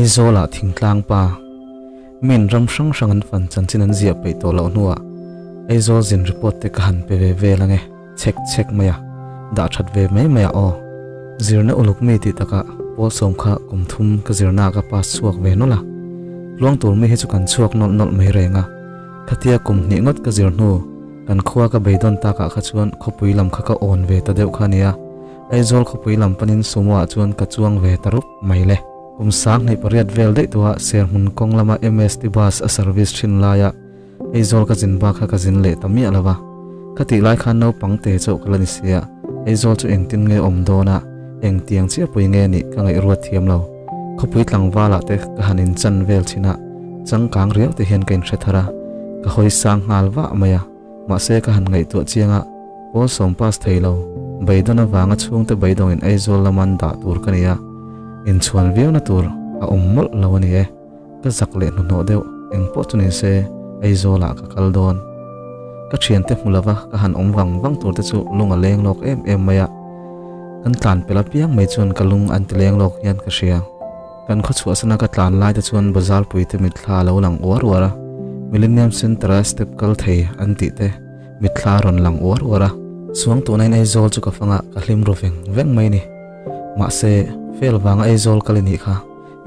Aizawlah thingtlang pa min ram hrang hrang an fan chanchin an ziah peih tawh loh hnuah Aizawl zin report te ka han pe ve vel ange chhek chhek mai a, dah that ve mai mai a aw. Zirna uluk mi tih takah pawl sawm kha kum thum ka zirna ah ka pass chhuak ve nawlh a, tluang tur mi hi chu kan chhuak nawlh nawlh mai reng a, khatia kum hnih ngawt ka zir hnu kan khua ka beidawn takah kha chuan khawpui lam kha ka awn ve ta deuh kha a nia. Aizawl khawpui lam panin sumo ah chuan ka chuang ve ta rup mai le. Kum 1800 vel daih tuah Serhmun kawng lama MST bus a service thin laia Aizawl ka zin bak kha ka zin leh ta miah lo va. Ka tih lai khan naupang te chauh ka la ni sia, Aizawl chu engtin nge awm dawn a, engtiang chiah pui nge nih ka ngaihruat thiam lo. Khawpui tlangvalah te ka han inchan vel thin a, changkang riau te hian ka inhre thar a, ka hawi sang nghal vah mai a. Mahse ka han ngaihtuah chiang a, pawl sawm pass thei lo, beidawn avanga chhungte beidawngin Aizawl lama an dah tur ka ni a, inchhuan viauna tur a awm mawlh lo a ni e. Ka zak leh hnuhnawh deuh, eng pawh chu ni se Aizawlah ka kal dawn. Ka thiante hmu lova ka han awm vang vang tur te chu lung a leng lawk em em mai a, kan tlan pel apiang mai chuan ka lung an ti leng lawk hian ka hria. Kan khaw chhuahsana ka tlan lai te chuan bazar puite mitthla a lo lang uar uar a, Millennium Centre a step kal thei an tih te mitthla a rawn lang uar uar a. Suang tuhnain Aizawl chu ka fang a, ka hlim ru veng veng mai ni. Mahse, fail vanga Aizawl kal i nih kha,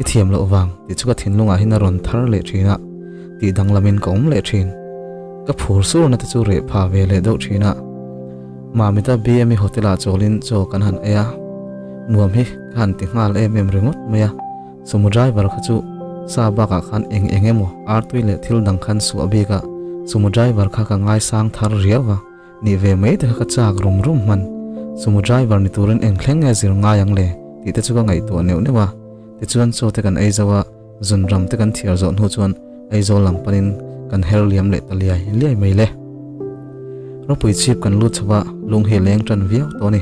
i thiam loh vang tih chu ka thinlungah hian a rawn thar leh thin a, tih danglamin ka awm leh thin. Ka phur surna te chu reh pha ve leh deuh thin a. Mamita BME Hotel ah chawlin chaw kan han ei a, nuam hi ka han ti nghal em em ringawt mai a, sumo driver kha chu sa bakah khan eng eng emaw artui leh thil dang khan suah bik a, sumo driver kha ka ngaisang thar riau a, nih ve mai te kha ka chak rum rum hman, sumo driver ni turin eng thleng nge zir ngai ang le tih te chu ka ngaihtuah neuh neuh a, tichuan chaw te kan ei zo a, zun ram te kan thiar zawh hnu chuan Aizawl lam panin kan her liam leh ta liai liai mai le. Ropui chhip kan lut chho a, lung hi a leng tan viau tawh a ni.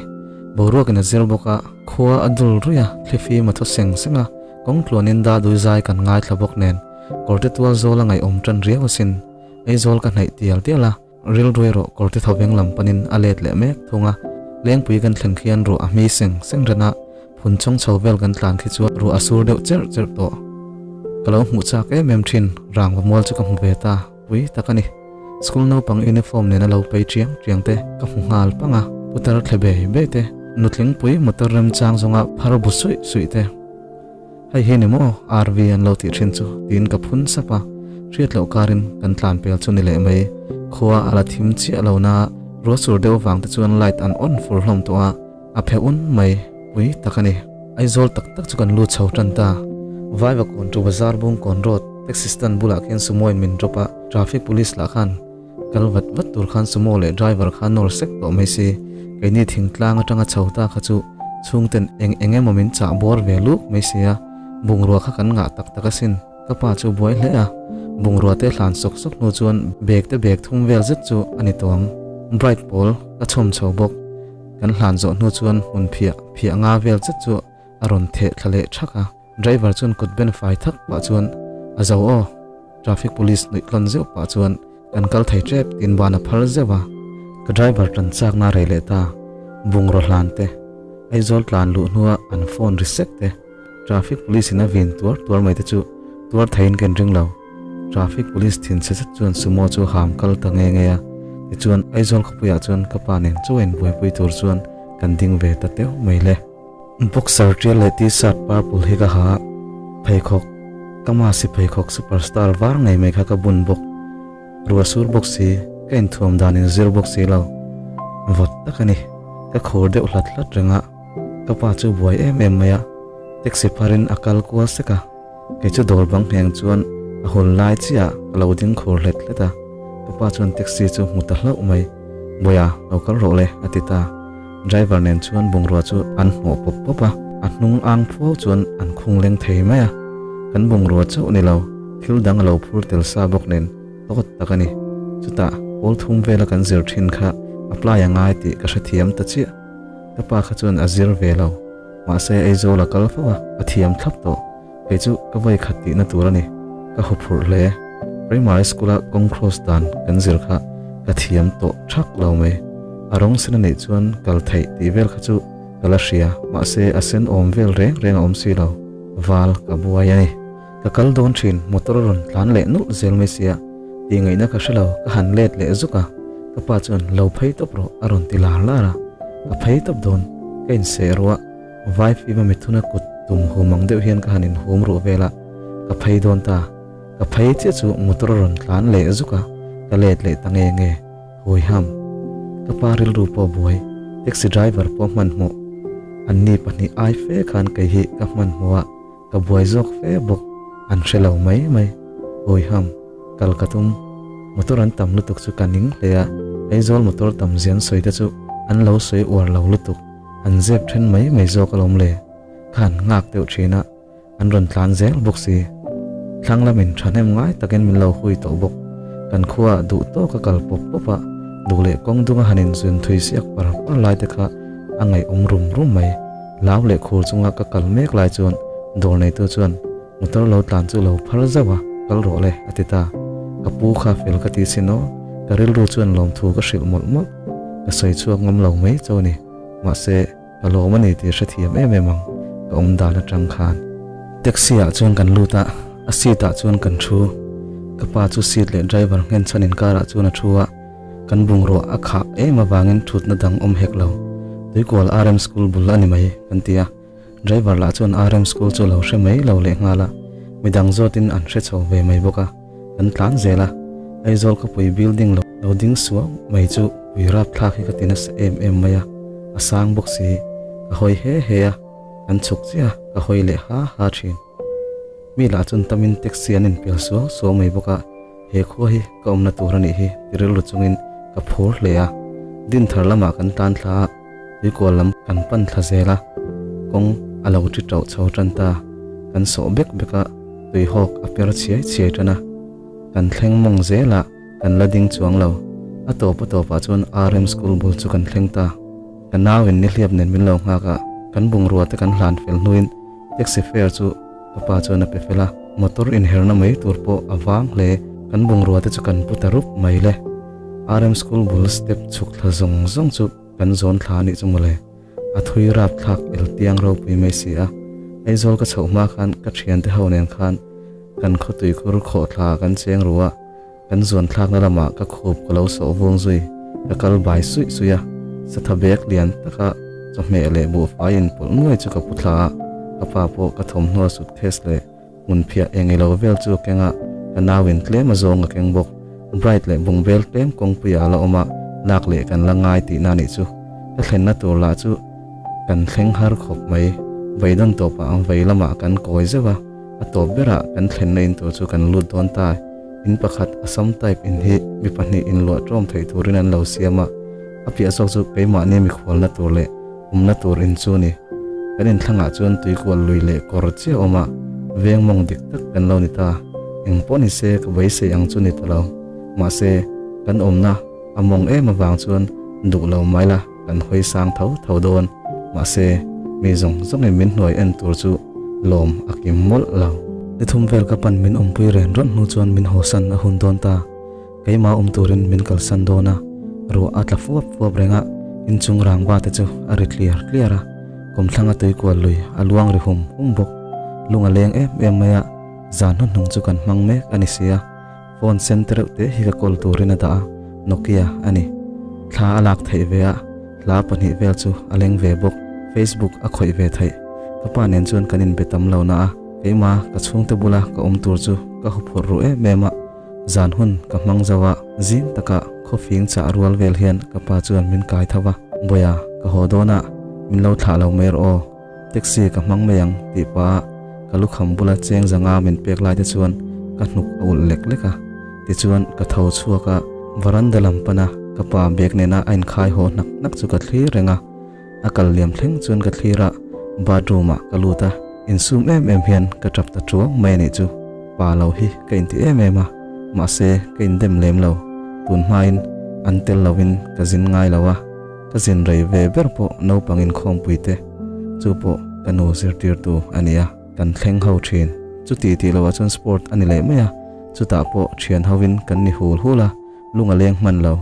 Boruakin a zir bawk a, khua a dul ruih a, thlifim a thaw seng seng a, kawng tluanin da dui zai kan ngaithla bawk nen, kawrte tual zawl a ngaihawm tan riau asin. Aizawl ka hnaih tial tial a, rilru erawh kawrte thaw veng lam panin a let leh mek thung a, lengpui kan thlen khian ruah a hmi seng seng ran a, Phun chawng chho vel kan tlan khi chuan ruah a sur deuh cherh cherh tawh. Ka lo hmuh chak em em thin, rangva mual chu ka hmu ve ta, pui tak a ni. School naupang uniform nena lo pei chiang chiang te ka hmu nghal pang a, putar thle bei bei te, nutling pui motor remchang zawnga phar bu suih suih te. Hei hi ni maw RV an lo tih thin chu tiin ka phun sap a, hriat loh karin kan tlan pel chu ni leh mai. Khua a la thim chiah lo na, ruah sur deuh vang te chuan light an on fur hlawm tawh a, A phe un mai pui tak a ni. Aizawl tak tak chu kan lut chho tan ta. Vaiva kawn chu bazar bung kawn road taxi stand bulah khian sumo in min drop a, traffic police lah khan kal vat vat tur khan sumo leh driver kha nawr sek tawh mai si. Keini thingtlang atanga chho ta kha chu chhungten eng eng emaw min chah bawr ve luk mai si a, bungrua kha kan ngah tak tak asin. Ka pa chu buai hle a, bungrua te hlan sawk sawk hnu chuan bag te bag thum vel zet chu a ni tawh ang. Bright pawl ka chhawm chho bawk. Kan hlan zawh hnu chuan hmun phiah phiah nga vel zet chu a rawn theh thla leh thak a, driver chuan kut ben fai thak pah chuan a zo aw, traffic police nuih tlawn zeuh pah chuan kan kal thei tep tiin ban a phar zeuh a. Ka driver tan chakna rei leh ta, bungraw hlan te, Aizawl tlan luh hnua an phone ri sek te, traffic police in a vin tuar tuar mai te chu tuar theiin ka inring lo. Traffic police thin chhe zet chuan sumo chu ham kal ta nge nge a, tichuan Aizawl khawpuiah chuan ka pa nen chaw in buaipui tur chuan kan ding ve ta teuh mai le. Boxer tial leh t-shirt purple hi ka ha a, pheikhawk, ka masi pheikhawk superstar var ngei mai kha ka bun bawk. Ruah sur bawk si, ka inthuam dan in zir bawk si lo. Vawt tak a ni, ka khur deuh hlat hlat reng a, ka pa chu buai em em mai a, taxi pharin a kal kual sek a. Kei chu dawr bang ngheng chuan a hawl lai chiah ka lo ding khur hlet hlet a, ka pa chuan taxi chu hmu ta hlauh mai. Bawiha, lo kal rawh le, a ti ta. Driver nen chuan bungrua chu an hnawh pawp pawp a, a hnung ang phuau chuan an khung leng thei mai a. Kan bungrua chauh ni lo, thil dang a lo phur tel sa bawk nen tawt tak a ni. Chutah, pawl thum vela kan zir thin kha apply a ngai tih ka hrethiam ta chiah. Ka pa kha chuan a zir ve lo. Mahse Aizawl a kal fo a, a thiam thlap tawh. Kei chu ka vawi khat tihna tur a ni. Ka haw phurh hle. Primary school a kawng cross dan kan zir kha ka thiam tawh thak lo mai. A rawng sen a neih chuan kal theih tih vel kha chu ka la hria, mahse a sen awm vel reng reng a awm si lo. Val ka buai a ni. Ka kal dawn thin, motor a rawn tlan leh nulh zel mai sia, tih ngaihna ka hre lo, ka han let leh zuk a, ka pa chuan lo phei tawp rawh a rawn ti lar lar a, ka phei tawp dawn, ka inseh ruah, vai fima mithuna kut tum hum ang deuh hian ka han inhum ruh vel a, ka phei dawn ta, ka phei chiah chu motor a rawn tlan leh zuk a, ka let leh ta nge nge. Hawiham, ka pa rilru pawh buai, taxi driver pawh hmanhmawh, anni pahnih ai fe khan kei hi ka hmanhmawh a, ka buai zawk fe bawk, an hre lo mai mai. Hawiham, kal ka tum, motor an tam lutuk chu ka ning hle a, Aizawl motor tam zian sawi te chu an lo sawi uar lo lutuk, an zep then mai mai zawk alawm le, khan nghak deuh thin a. An rawn tlan zel bawk si. Thlang lamin thahnem ngai takin min lo hui tawh bawk. Kan khuaah duh tawk a kal pawp pawp a, duh leh kawng dunga han inzun thui siak par par lai te kha a ngaihawm rum rum mai. Lau leh khur chunga ka kal mek lai chuan dawr neitu chuan motor lo tlan chu lo phar zauh a, kal rawh le a ti ta. Ka pu kha fel ka ti sin aw, ka rilru chuan lawmthu ka hrilh mawlh mawlh. Ka sawi chhuak ngam lo mai cho ni. Mahse. Ka lawm a ni tih hrethiam em em ang, ka awm dan atang khan. Taxi ah chuan kan lut a, a seat ah chuan kan thu. Ka pa chu seat leh driver nghen chhan inkar ah chuan a thu a, kan bungrua a khah em avangin thutna dang awm hek lo. Tuikual RM School bul a ni mai kan ti a, driver lah chuan RM School chu a lo hre mai lo leh nghal a, midang zawtin an hre chho ve mai bawk a, kan tlan zel a. Aizawl khawpui building lo ding suau mai chu pui rapthlak hi ka ti nasa em em mai a, a sang bawk si, ka hawi he he a, kan chhuk chiah a, ka hawi leh ha ha thin. Mi lah chuan tamin taxi an inpel suau suau mai bawk a, he khua hi ka awmna tur a nih hi ti rilru chungin ka phur hle a. Dinthar lamah kan tan thla a, tuikual lam kan pan thla zel a, kawng a lo ṭi ṭauh chho ṭan ta, kan sawh bek bek a, tuihawk a per chhiai chhiai ṭan a. Kan thleng mawng zelah kan la ding chuang lo. A tawp a tawpah chuan RM School bul chu kan thleng ta. Ka nauin nihliap nen min lo nghak a, kan bungrua te kan hlan fel hnuin taxi fare chu ka pa chuan a pe fel a. Motor inherna mai tur pawh a vang hle. Kan bungrua te chu kan pu ta rup mai le. RM School bul step chhuk thla zawng zawng chu kan zawn thla a nih chu mawle. A thui rapthlak eltiang ropui mai si a. Aizawl ka chhoh hma khan ka thiante ho nen khan kan khawtui khur khawhthla kan cheng ru a, kan zuan thlakna lamah ka khup ka lo sawh vung zui, ka kal bai suih suih a, satha bag lian taka chawhmeh leh buhfai inpawlh nuai chu ka pu thla a, ka pa pawh ka thawmhnaw suitcase leh hmunphiah eng ilo vel chu a keng a, ka nauin tlem a zawng a keng bawk. Bright leh bungbel tlem kawngpuiah a la awm a, lak leh kan la ngai tihna a nih chu. Ka thlenna tur lah chu kan thleng har khawp mai. Veidawn tawpah ang vei lamah kan kawi zeuh a, a tawp berah kan thlenna in tur chu kan lut dawn ta. In pakhat Assam type in hi mi pahnih inluah ṭawm theih turin an lo siam a, a piah zawk chu keimahni mikhualna tur leh awmna tur in chu ni. Kan inthlangah chuan tuikual lui leh kawr chiah awm a, veng mawng dik tak kan lo ni ta. Eng pawh ni se ka beisei ang chu ni ta lo. Mahse, kan awmna a mawng em avang chuan duh lo mai la kan hawi sang tho tho dawn. Mahse, mi zawng zawngin min hnuai en tur chu lawm a kim mawlh lo. Ni thum vel ka pan min awmpui ren rawnh hnu chuan min hawsan a hun dawn ta. Keimah awm turin min kalsan dawn a, ruah a tla fuap fuap reng a, inchung rangva te chu a ri tliar tliar a, kawmthlanga tuikual lui a luang ri hum hum bawk. Lung a leng em em mai a, zan hnuhnung chu kan hmang mek a ni si a, phone sen te reuh te hi ka call turin a dah a, Nokia a ni. Thla a lak theih ve a, hla pahnih vel chu a leng ve bawk, Facebook a khawih ve theih. Ka pa nen chuan kan inbe tam lo na a, keimah ka chhungte bula ka awm tur chu ka huphurh ru em em a, Zan hun ka hmang zo a, zing takah khawfing chah rual vel hian ka pa chuan min kai tho va, Bawia, ka haw dawn a, min lo thlah lo mai rawh aw, taxi ka hmang mai ang tih pah a ka lukham bula cheng zanga min pek lai te chuan ka hnuk a ulh lek lek a. Tichuan ka tho chhuak a, varanda lam pana ka pa bag nena a inkhai haw hnak hnak chu ka thlir reng a, a kal liam thleng chuan ka thlir a, bathroom ah ka lut a, insum em em hian ka tap ta tuau mai a nih chu. Pa lo hi ka inti em em a, mahse ka indem lem lo, tun hmain an tel lovin ka zin ngai lo a, ka zin rei ve ber pawh naupang inkhawmpui te, chu pawh ka nu zirtirtu a ni a, kan thleng ho thin. Chuti tih loah chuan sport a ni leh mai a, chutah pawh thian hovin kan ni hul hul a, lung a leng hman lo.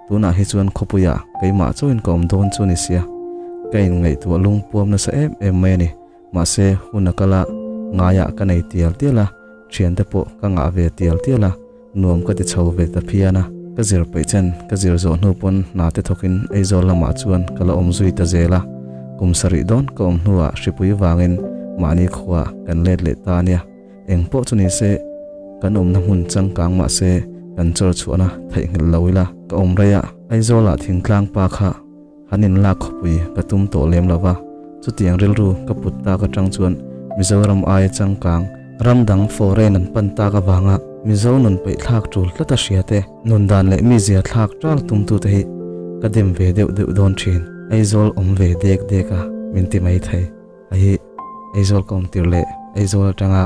Tunah hi chuan khawpuiah keimah chauhin ka awm dawn chu ni sia, ka inngaihtuah lungpuam nasa em em mai a ni. Mahse, hun a kal a, ngaiah ka nei tial tial a, Thiante pawh ka ngah ve tial tial a, nuam ka ti chho ve ta phian a. Ka zir peih chen ka zir zawh hnu pawn hna te thawkin Aizawl lamah chuan ka la awm zui ta zel a. Kum sarih dawn ka awm hnuah hripui vangin mahni khua kan let leh ta a nia. Eng pawh chu ni se, kan awmna hmun changkang mah se kan chawr chhuahna theihnghilh lo ila ka awm rei a. Aizawlah thingtlang pa kha Han inlak khawpui ka tum tawh lem lo va, chutiang rilru ka put tak atang chuan Mizoram aia changkang, ram dang foreign an pan tak avanga Mizo nun peih thlak tul tlat a hria te, nun dan leh mizia thlak tal tumtute hi ka dem ve deuh deuh dawn thin. Aizawl awm ve dek dek a min ti mai thei. Hei hi Aizawl ka awm tirh leh Aizawl atanga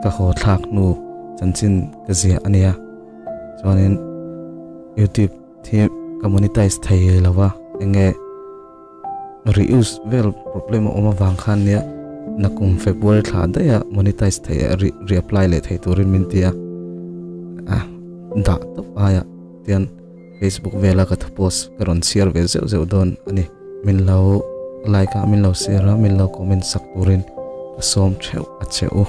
ka haw thlak hnu chanchin ka ziah a nia. Chuanin YouTube Thil ka monetize thei lo va, enge reuse vel problem a awm avang khan nia nakum February thla daih a monetize thei a re-apply leh thei turin min ti a, a dah tawp aia tian Facebook vela ka thu post ka rawn chhiar ve zeuh zeuh dawn a ni. Min lo like a, min lo share a, min lo comment sak turin ka sawm theuh a che u.